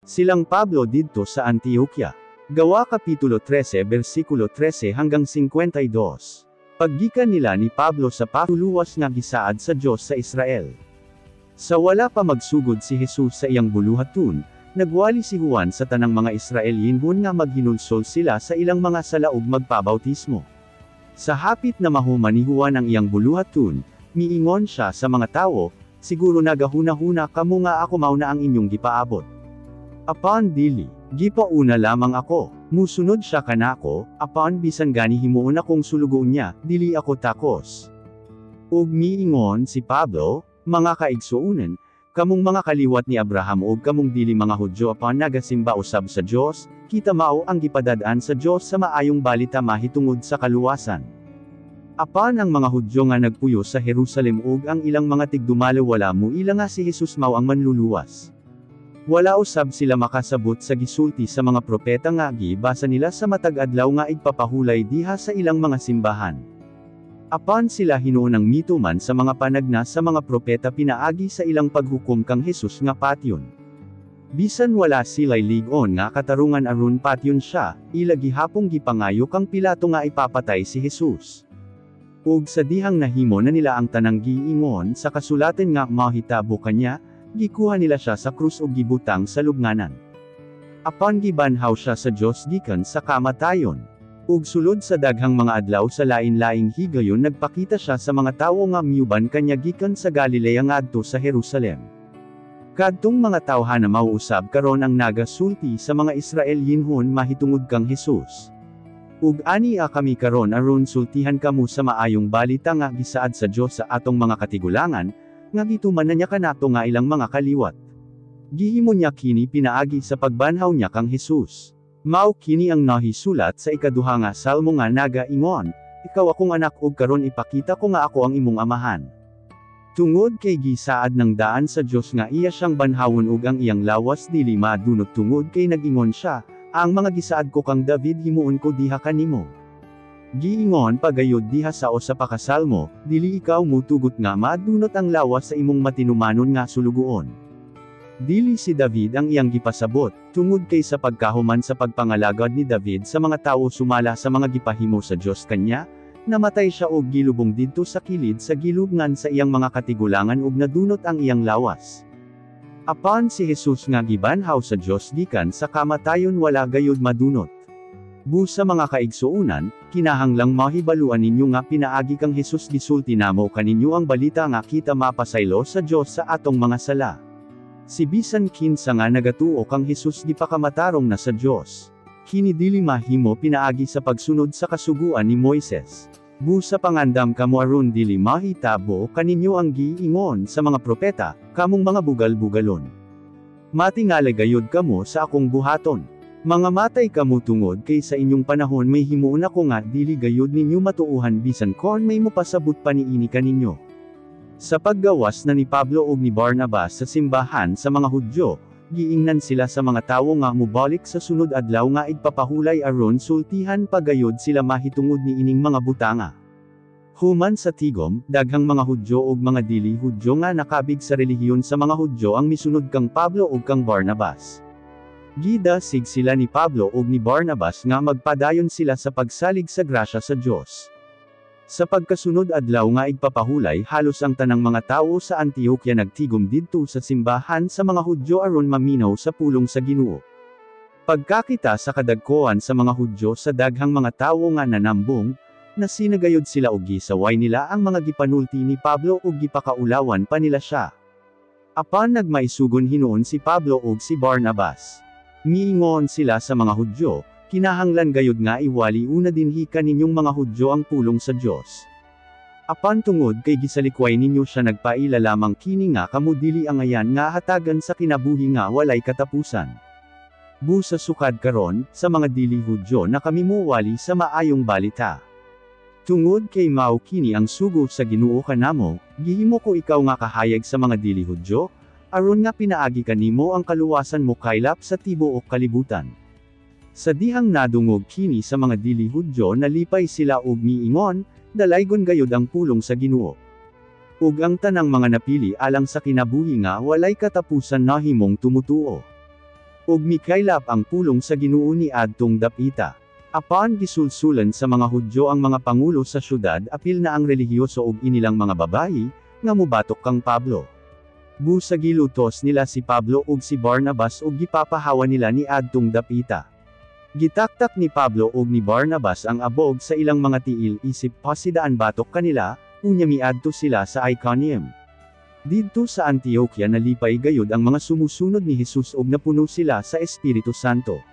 Silang Pablo didto sa Antioquia. Gawa Kapitulo 13 versikulo 13 hanggang 52. Paggikan nila ni Pablo sa Pafo, luwas nga gisaad sa Dios sa Israel. Sa wala pa magsugod si Jesus sa iyang buluhaton, nagwali si Juan sa tanang mga Israelinhon nga maghinulsol sila sa ilang mga sala ug magpabautismo. Sa hapit na mahuman ni Juan ang iyang buluhaton, miingon siya sa mga tawo, "Siguro nagahuna-huna kamo nga ako mao na ang inyong gipaabot. Apan dili, gipauna lamang ako. Musunod siya kanako, apan bisan gani himuon akong sulugoon niya, dili ako takos." Ug miingon si Pablo, "Mga kaigsuonan, kamong mga kaliwat ni Abraham ug kamong dili mga Hudyo apan nagasimba usab sa Dios, kita mao ang gipadad-an sa Dios sa maayong balita mahitungod sa kaluwasan." Apan ang mga Hudyo nga nagpuyo sa Jerusalem ug ang ilang mga tigdumala wala muila nga si Jesus mao ang Manluluwas. Wala usab sila makasabot sa gisulti sa mga propeta nga gibasa nila sa matag adlaw nga igpapahulay diha sa ilang mga simbahan. Apan sila hinuon ang mituman sa mga panagna sa mga propeta pinaagi sa ilang paghukom kang Jesus nga patyon. Bisan wala sila'y lig-on nga katarungan aron patyon siya, ila gihapong gipangayo kang Pilato nga ipapatay si Jesus. Ug sa dihang nahimo na nila ang tanang giingon sa kasulatan nga mahitabo kanya, gikuha nila siya sa krus ug gibutang sa lubnganan. Apan gibanhaw siya sa Dios gikan sa kamatayon. Ug sulod sa daghang mga adlaw sa lain-laing higayon nagpakita siya sa mga tawo nga miuban kanya gikan sa Galilea ngadto sa Jerusalem. Kadtong mga tawhana mao usab karon ang nagasulti sa mga Israelinhon mahitungod kang Jesus. Ug ania kami karon aron sultihan kamo sa maayong balita nga gisaad sa Dios sa atong mga katigulangan, nga gituman na niya kanato nga ilang mga kaliwat. Gihimo niya kini pinaagi sa pagbanhaw niya kang Jesus. Mao kini ang nahisulat sa ikaduha nga salmo nga nagaingon, 'Ikaw akong anak ug karon ipakita ko nga ako ang imong amahan.' Tungod kay gisaad ng daan sa Dios nga iya siyang banhawon ug ang iyang lawas dili madunot tungod kay nag-ingon siya, 'Ang mga gisaad ko kang David himuon ko diha kanimo.' Giingon pa gayud diha sa usa pa ka salmo, 'Dili ikaw mutugot nga madunot ang lawas sa imong matinumanon nga sulugoon.' Dili si David ang iyang gipasabot, tungod kay sa pagkahuman sa pagpangalagad ni David sa mga tawo sumala sa mga gipahimo sa Dios kanya, namatay siya og gilubong didto sa kilid sa gilubngan sa iyang mga katigulangan ug nadunot ang iyang lawas. Apan si Jesus nga gibanhaw sa Dios gikan sa kamatayon wala gayud madunot. Busa, mga kaigsuonan, kinahanglang mahibaluan ninyo nga pinaagi kang Jesus gisulti namo kaninyo ang balita nga kita mapasaylo sa Dios sa atong mga sala. Si bisan kinsa nga nagatuo kang Jesus gipakamatarong na sa Dios. Kini dili mahimo pinaagi sa pagsunod sa kasuguan ni Moises. Busa pangandam kamo aron dili mahitabo kaninyo ang giingon sa mga propeta, 'Kamong mga bugal-bugalon. Matingala gayud kamo sa akong buhaton. Mangamatay kamo tungod kay sa inyong panahon may himuon ako nga dili gayud ninyo matuuhan bisan kon may mopasabot pa niini kaninyo.'" Sa paggawas na ni Pablo ug ni Barnabas sa simbahan sa mga Hudyo, giingnan sila sa mga tawo nga mobalik sa sunod adlaw nga igpapahulay aron sultihan pa gayud sila mahitungod niining mga butanga. Human sa tigom, daghang mga Hudyo ug mga dili Hudyo nga nakabig sa relihiyon sa mga Hudyo ang misunod kang Pablo ug kang Barnabas. Gidasig sila ni Pablo ug ni Barnabas nga magpadayon sila sa pagsalig sa grasya sa Dios. Sa pagkasunod adlaw nga igpapahulay, halos ang tanang mga tawo sa Antioquia nagtigom didto sa simbahan sa mga Hudyo aron maminaw sa pulong sa Ginoo. Pagkakita sa kadagkoan sa mga Hudyo sa daghang mga tawo nga nanambong, nasinagayod sila og gisaway nila ang mga gipanulti ni Pablo ug gipakaulawan pa nila siya. Apan nagmaisugon hinuon si Pablo ug si Barnabas. Miingon sila sa mga Hudyo, "Kinahanglan gayud nga iwali una dinhi kaninyong mga Hudyo ang pulong sa Dios. Apan tungod kay gisalikway ninyo siya, nagpaila lamang kini nga kamo dili angayan nga hatagan sa kinabuhi nga walay katapusan. Busa sukad karon, sa mga dili Hudyo na kami muwali sa maayong balita. Tungod kay mao kini ang sugo sa Ginoo kanamo, gihimo ko ikaw nga kahayag sa mga dili Hudyo, aron nga pinaagi kanimo ang kaluwasan mokaylap sa tibuok kalibutan." Sa dihang nadungog kini sa mga dili Hudyo, nalipay sila ug miingon, "Dalaygon gayud ang pulong sa Ginoo." Ug ang tanang mga napili alang sa kinabuhi nga walay katapusan nahimong tumutuo. Ug mikaylap ang pulong sa Ginoo ni adtong dapita. Apan gisulsulan sa mga Hudyo ang mga pangulo sa syudad apil na ang relihiyoso ug inilang mga babayi, nga mubatok kang Pablo. Busa gilutos nila si Pablo ug si Barnabas ug gipapahawa nila ni adtong dapita. Gitaktak ni Pablo ug ni Barnabas ang abog sa ilang mga tiil isip pasidaan batok kanila, unya miadto sila sa Iconium. Didto sa Antioquia nalipay gayud ang mga sumusunod ni Jesus ug napuno sila sa Espiritu Santo.